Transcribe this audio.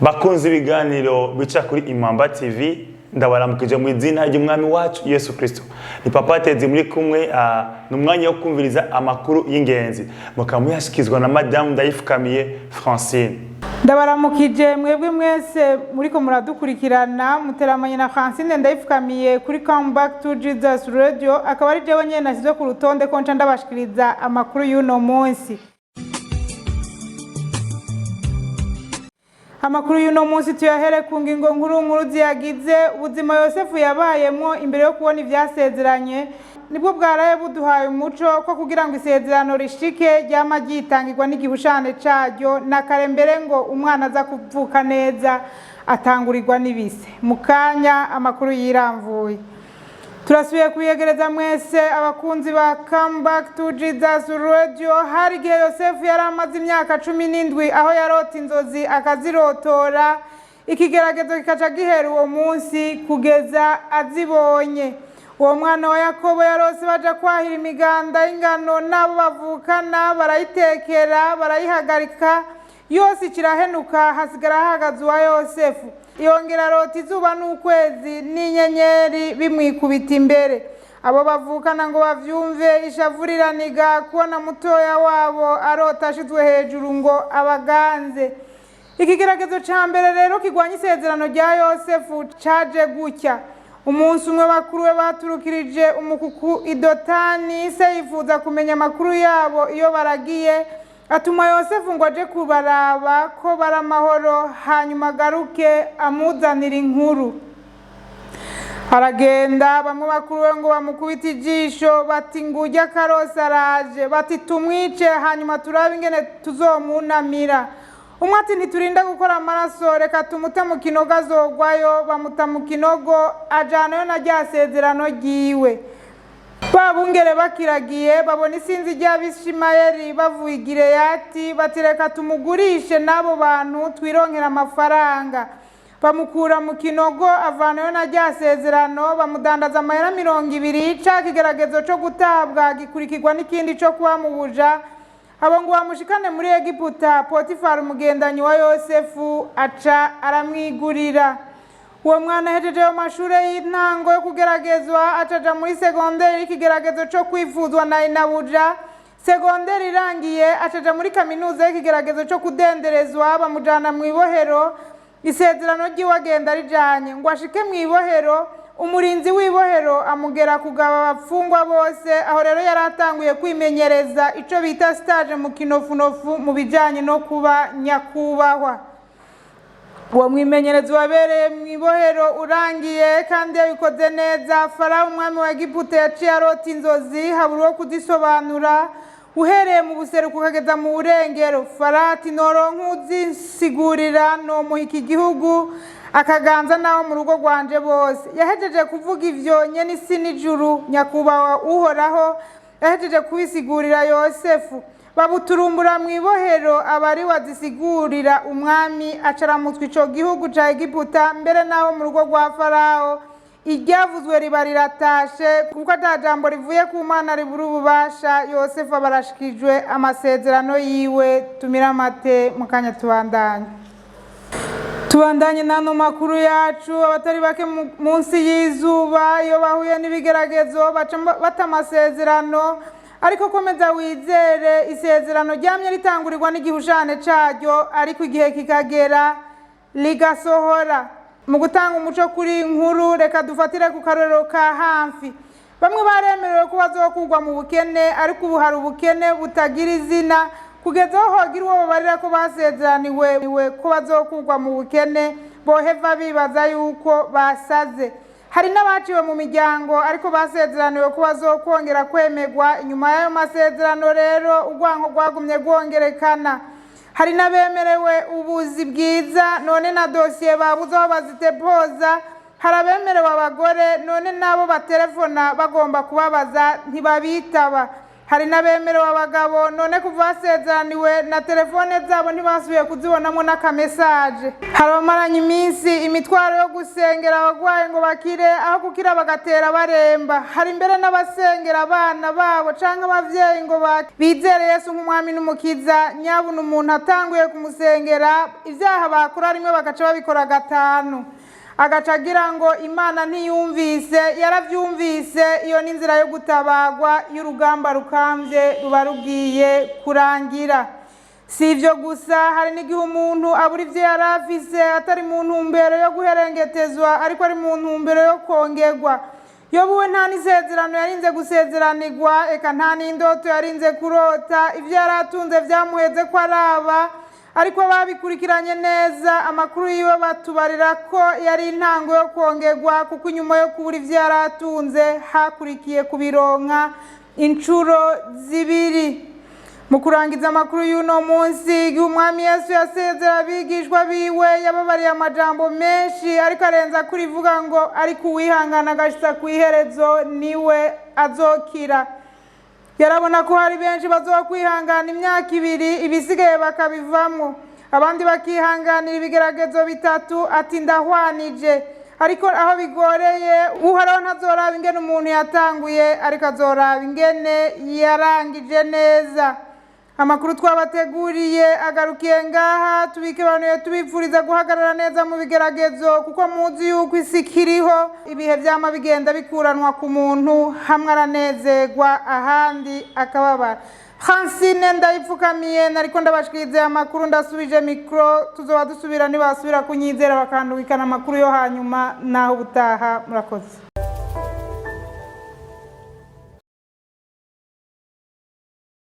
Bakunze ibiganiro bica kuri Imamba TV, ndabaramukije mu izina ry'Umwami wacu Yesu Kristo. Ni Papa Tezi muri kumwe. Ni umwanya wo kumviriza amakuru y'ingenzi, mukaba muyashikizwa na Madamu Ndayifukamiye Francine. Ndabaramukije mwebwe mwese muriko muradukurikirana. Muteramanye na Francine Ndayifukamiye kuri Come Back to Jesus Radio. Akaba ari jewe nyene nashyizwe ku rutonde ko nca ndabashikiriza amakuru y'uno munsi. Amakuru y'uno munsi tuyahere ku ngingo nkuru nkuru ziyagize. Ubuzima Yosefu yabayemwo imbere yo kubona ivyasezeranye nibwo bwaraye buduhaye umuco ko kugira ngo isezerano rishike ryama ryitangirwa n'igihushane caryo na kare mbere, ngo umwana aza kuvuka neza atangurirwa n'ibise. Mu kanya amakuru yiramvuye. Turasubiye kubiyegereza mwese abakunzi ba Come Back to Jesus Radio. Hari igihe Yosefu yari amaze imyaka 17 aho yarota inzozi akazirotora, ikigeragezo kikaca gihera uwo munsi kugeza azibonye. Uwo mwana wa Yakobo yarose baja kwahira imiganda y'ingano n'abo bavukana, barayitekera, barayihagarika yose ikirahenuka, hasigara hahagaze uwa Yosefu. Yongera arota izuba n'ukwezi n'inyenyeri bimwikubita imbere. Abo bavukana ngo bavyumve, ishavu riraniga kubona mutoya wabo arota ashizwe hejuru ngo abaganze. Ikigeragezo ca mbere rero kigwanya isezerano rya Yosefu caje gutya: umunsi umwe bakuru we baturukirije umukuku idotani. Se yifuza kumenya amakuru yabo iyo baragiye, atuma Yosefu ngo aje kubaraba ko bari amahoro, hanyuma agaruke amuzanira inkuru. Aragenda, bamwe bakuru we ngo bamukubite ijisho bati: "Ngurya akarose araje." Bati: "Tumwice, hanyuma turabe ingene tuzomunamira." Umwe ati: "Ntiturinda gukora amaraso, reka tumute mu kinogo, azogwayo." Bamuta mu kinogo, ajanayo na rya sezerano ryiwe. Ba bungere bakiragiye babona isinzi ry'Abishimayeli bavuye i Gileyati, bati: "Reka tumugurishe n'abo bantu twironkera amafaranga." Bamukura mu kinogo, avanayo na rya sezerano, bamudandaza amahera 20. Ca kigeragezo co gutabwa gikurikirwa n'ikindi co kuba mu buja. Abo ngo bamushikane muri Egiputa, Potifari umugendanyi wa Yosefu aca aramwigurira. Uwo mwana ahejeje ayo mashure y'intango yo kugeragezwa, acaja muri segonderi y'ikigeragezo co kwifuzwa na inabuja. Segonderi irangiye, acaja muri kaminuza y'ikigeragezo co kudenderezwa, bamujana mu ibohero. Isezerano ryiwe agenda rijanye. Ngo ashike mu ibohero, umurinzi w'ibohero amugera kugaba abapfungwa bose. Aho rero yari atanguye kwimenyereza ico bita stage mu kinofunofu mu bijanye no kuba nyakubahwa. Uwo mwimenyerezo wabereye mu ibohero urangiye, kandi yabikoze neza, Farawo umwami wa Egiputa yaciye arota inzozi, habura uwo kuzisobanura uhereye mu buseruko ukageza mu burengero. Farawo ati: "Noronka uzinsigurira, nomuha iki gihugu, akaganza n'abo mu rugo rwanje bose." Yahejeje kuvuga ivyo, nyene isi n'ijuru, Nyakubahwa Uhoraho yahejeje kubisigurira Yosefu, babuturumbura mu ibohero abari wazisigurira umwami, acaramutwa ico gihugu ca Egiputa mbere n'abo mu rugo rwa Farawo. Iryavuzwe riba riratashe, kuko ata jambo rivuye ku Mana ribura ububasha. Yosefu aba arashikijwe amasezerano yiwe. Tumire amate mu kanya, tubandanye. Tubandanye n'ano makuru yacu. Abatari bake munsi y'izuba iyo bahuye n'ibigeragezo baca bata amasezerano, ariko komeza wizere. Isezerano ryamye ritangurirwa n'igihushane caryo, ariko igihe kikagera rigasohora. Mu gutanga umuco kuri iyi nkuru, reka dufatire ku karorero ka hafi. Bamwe baremerewe ko bazokurwa mu bukene, ariko ubu hari ubukene butagira izina, kugeza aho hogira uwo babarira ko basezeraniwe ko bazokurwa mu bukene, boheva bibaza yuko basaze. Hari n'abaciwe mu miryango, ariko basezeraniwe ko bazokongera kwemerwa. Inyuma y'ayo masezerano rero, urwanko rwagumye rwongerekana. Hari n'abemerewe ubuzi bwiza, none na dosiye babuze aho bazitepoza. Hari abemerewe abagore, none n'abo baterefona bagomba kubabaza ntibabitaba. Hari n'abemerewe abagabo, none kuva basezeraniwe na telefone zabo ntibasubiye kuzibonamo n'akamesaje. Hari abamaranye iminsi imitwaro yo gusengera abagwayi ngo bakire, aho gukira bagatera baremba. Hari mbere n'abasengera abana babo canke abavyeyi ngo bizere Yesu nk'umwami n'umukiza. Nyabuna umuntu atanguye kumusengera, ivyaha bakora rimwe bagaca babikora gatanu, agaca agira ngo Imana ntiyumvise. Yaravyumvise. Iyo ni inzira yo gutabagwa y'urugamba rukambye ruba rugiye kurangira. Si ibyo gusa, hari n'igihe umuntu abura ibyo yari afise atari mu ntumbero yo guherengetezwa, ariko ari mu ntumbero yo kongerwa. Yobu we nta n'isezerano yarinze gusezeranirwa, eka nta n'indoto yarinze kurota. Ibyo yari atunze byamuheze ko araba, ariko babikurikiranye neza amakuru yiwe batubarira ko yari intango yo kongerwa, kuko inyuma yo kubura ibyo yari atunze hakurikiye kubironka inshuro zibiri. Mu kurangiza amakuru y'uno munsi, igihe umwami Yesu yasezera abigishwa biwe, yababariye amajambo menshi, ariko arenza kurivuga ngo: "Ariko uwihangana agashitsa ku iherezo niwe azokira." Yarabona ko hari benshi bazokwihangana imyaka 2, ibisigaye bakabivamo, abandi bakihanganira ibigeragezo bitatu, ati: "Ndahwanije." Ariko aho bigoreye, Uhoraho ntazoraba ingene umuntu yatanguye, ariko azoraba ingene yarangije neza. Amakuru twabateguriye agarukiye ngaha. Tubikebanuye, tubifuriza guhagarara neza mu bigeragezo, kuko muzi yuko isi ikiriho. Ibihe byama bigenda bikuranwa ku muntu, hamwe aranezerwa, ahandi akababara. Francine ndayipfukamiye nariko ndabashikiriza amakuru. Ndasubije mikro, tuzoba dusubira nibasubira kunyizera bakandungikana amakuru yo hanyuma. Naho ubutaha, murakoze.